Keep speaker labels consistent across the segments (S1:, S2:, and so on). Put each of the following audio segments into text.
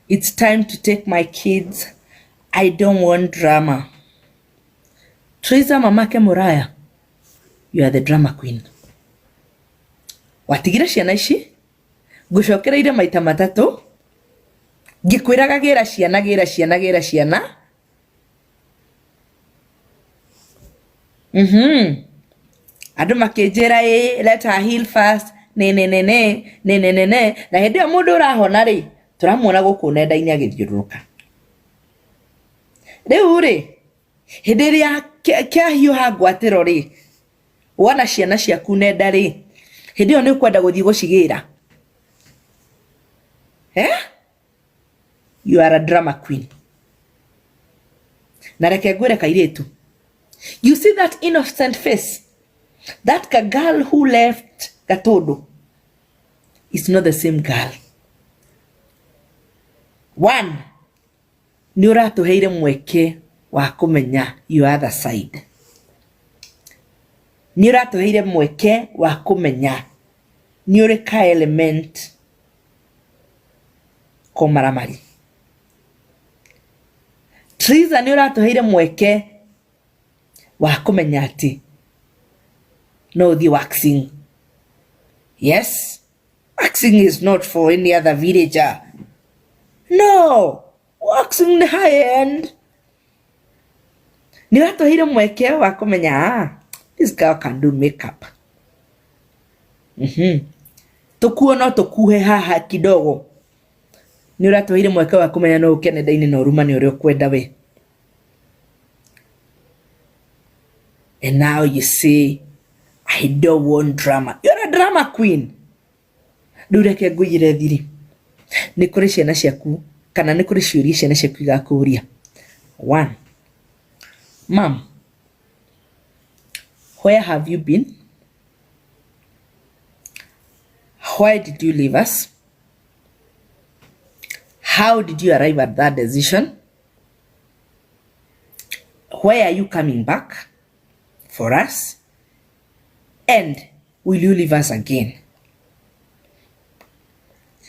S1: It's time to take my kids. I don't want drama. Triza mamake Muraya, you are the drama queen. Watigire ciana ici ngũcokereire maita matatũ ngĩkwĩraga gĩra ciana gĩra ciana gĩra ciana. Andũ makĩnjĩra ĩ let her heal first nĩ nĩ nĩ nĩ nĩ nĩ nĩ nĩ na hĩndĩ ĩyo mũndũ ũrahona rĩ tũramuona gũkũ nenda-inĩ agĩthiũrũrũka. Rĩu rĩ hĩndĩ ĩrĩa kĩahiũha ngwatĩro rĩ wona ciana ciaku nenda rĩ hĩndĩ ĩyo nĩ ũkwenda gũthiĩ gũcigĩra? Eh? You are a drama queen. Na reke ngwĩre kairĩtu. You see that innocent face? That ka girl who left Gatundu is not the same girl. One, nĩ ũratũheire mweke wa kũmenya your other side. Nĩ ũratũheire mweke wa kũmenya nĩ ũrĩ ka element komaramari. Triza nĩ ũratũheire mweke wa kũmenya atĩ no ũthiĩ waxing. Yes, waxing is not for any other villager. No, waxing nĩ high end. Nĩ ũratũheire mweke wa kũmenya ah, this girl can do makeup. Tũkuo no tũkuhe haha kidogo. Nĩ ũratũheire mweke wa kũmenya no ũke nenda-inĩ na ũrumane ũrĩa ũkwenda we. And now you say, I don't want drama. You're a drama queen. Rĩu reke ngũigĩre thiri. Nĩ kũrĩ ciana ciaku kana nĩ kũrĩ ciũria ciana ciaku igakũria. One, mom, where have you been? Why did you leave us? How did you arrive at that decision? Why are you coming back for us? And will you leave us again?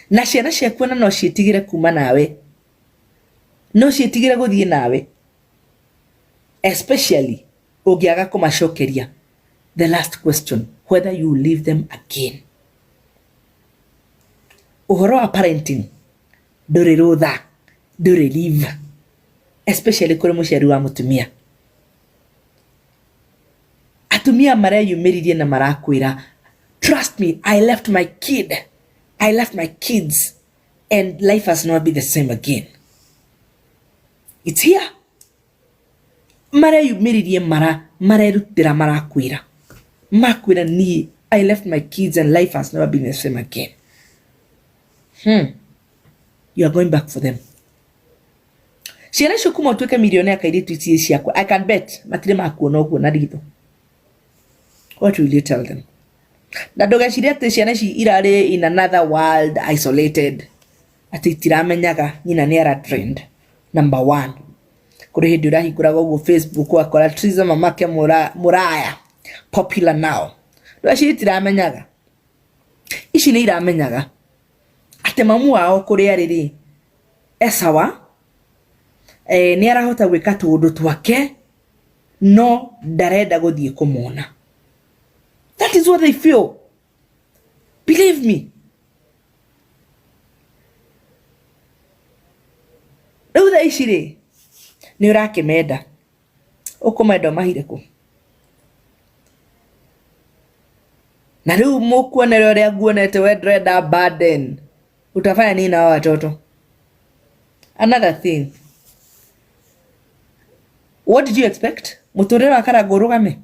S1: Na ciana ciaku ona no ciĩtigĩre kuma nawe, no ciĩtigĩre gũthiĩ nawe, especially ũngĩaga kũmacokeria the last question, whether you will leave them again. Ũhoro wa parenting ndũrĩ rũtha, ndũrĩ leave, especially kũrĩ mũciari wa mũtumia. Atumia mareyumĩririe na marakwĩra, trust me, I left my kid, I left my kids and life has not been the same again. It's here. Mareyumĩririe mara marerutĩra marakwĩra makwĩra niĩ I left my kids and life has never been the same again. You are going back for them. Ciana icio kuma ũtuĩke millionaire kairĩtu ici ciakwa, I can bet matirĩ makuona ũguo na ritho. What will you tell them? Na ndũgecirie atĩ ciana ici irarĩ in another world isolated, atĩ itiramenyaga nyina nĩ ara trend. Number one, kũrĩ hĩndĩ ũrahingũraga ũguo Facebook ũgakora Triza mamake Muraya popular now. Ndũgecirie itiramenyaga, ici nĩ iramenyaga atĩ mamu wao kũrĩa arĩ rĩ esawa, nĩ arahota gwĩka tũũndũ twake no ndarenda gũthiĩ kũmona. That is what they feel. Believe me. Rĩu thaa ici rĩ nĩ ũrakĩmenda, ũkũmenda ũmahire kũ? Na rĩu mũkuonere ũrĩa nguonete we ndũrenda burden, utafanya nini na hao watoto? Another thing, what did you expect? Mũtũrĩre wa Karangũ ũrũgame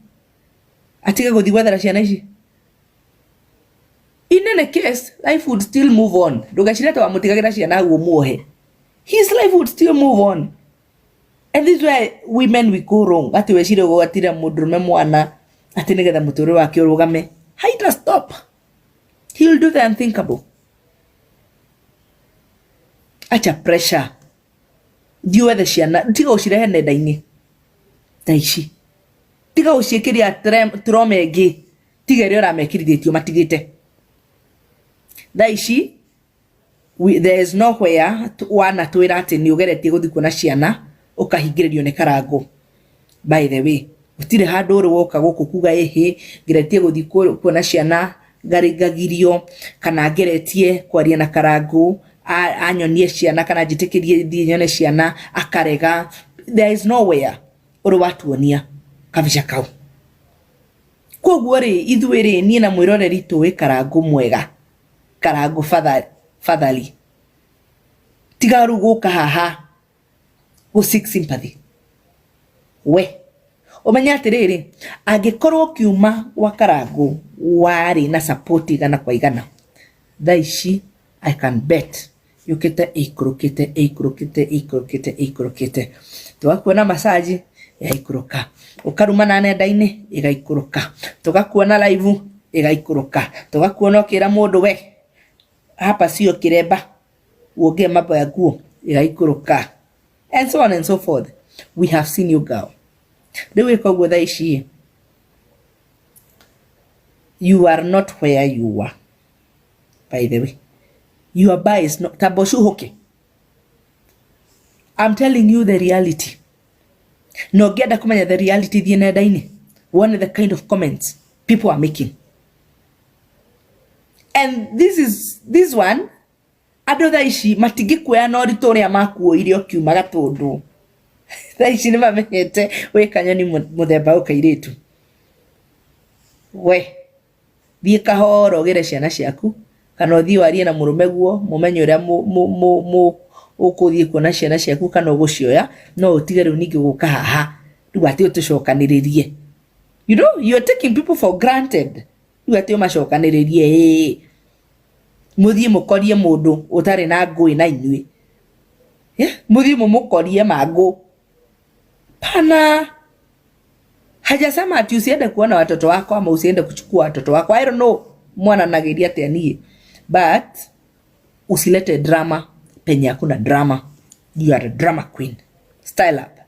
S1: atige gũthiĩ gwethera ciana ici? In any case, life would still move on. Ndũgecirie atĩ wamũtigagĩra ciana hau ũmuohe. His life would still move on. And this is where women we go wrong. Atĩ wecirie ũgwatire mũndũrũme mwana atĩ nĩgetha mũtũrĩre wake ũrũgame. Haita stop. He will do the unthinkable. Acha pressure. Thiĩ wethe ciana, tiga gũcirehe nenda-inĩ ta ici. Tiga gũciĩkĩria trauma ĩngĩ, tiga ĩrĩa ũramekĩrithĩtio matigĩte. Thaa ici There is nowhere wanatwĩra atĩ nĩ ũgeretie gũthiĩ kuona ciana ũkahingĩrĩrio nĩ Karangũ. By the way, gũtirĩ handũ ũrĩ woka gũkũ kuga ĩhĩ ngeretie gũthiĩ kuona ciana ngagirio, kana ngeretie kwaria na Karangũ anyonie ciana kana njĩtĩkĩrie thiĩ nyone ciana akarega. There is nowhere ũrĩ watuonia kabica kau. Koguo rĩ, ithuĩ rĩ, niĩ na mwĩroreri tũĩ Karangũ mwega, Karangũ fathali. Tiga rĩu gũka haha gũ seek sympathy. We ũmenye atĩrĩrĩ, angĩkorwo kiuma gwa Karangũ warĩ na support igana kwa igana, thaa ici I can bet yũkĩte ĩikũrũkĩte ĩikũrũkĩte ĩikũrũkĩte ĩikũrũkĩte. Tũgakuona massage ĩgaikũrũka, ũkarumana nenda-inĩ ĩgaikũrũka, tũgakuona live ĩgaikũrũka, tũgakuona ũkĩra mũndũ we hapa sio kiremba uongee mambo ya nguo ĩgaikũrũka, and so on and so forth. We have seen you, girl. Rĩu wĩka ũguo thaa ici, you are not where you are. By the way, your bar is not tamba ũcuhũke. I'm telling you the reality. Na ũngĩenda kũmenya the reality, thiĩ nenda-inĩ wone the kind of comments people are making. And this is this one, andũ thaa ici matingĩkuoya na ũritũ ũrĩa makuoire ũkiuma Gatũndũ. Thaa ici nĩ mamenyete wĩ kanyoni mũthemba ũyũ kairĩtu. We thiĩ kahora ũgĩre ciana ciaku, kana ũthiĩ warie na mũrũme guo mũmenye ũrĩa ũkũthiĩ kuona ciana ciaku kana ũgũcioya. No ũtige rĩu ningĩ gũka haha rĩu atĩ ũtũcokanĩrĩrie. You are taking people for granted. Rĩu atĩ ũmacokanĩrĩrie, ĩĩ, mũthiĩ mũkorie mũndũ ũtarĩ na ngũĩ na inyuĩ. Yeah? Mũthiĩ mũmũkorie mangũ pana. Hajasema ati usiende kuona watoto wako ama usiende kuchukua watoto wako. I don't know mwananagĩria atĩa niĩ, but usilete drama penye hakuna drama. You are a drama queen. Style up.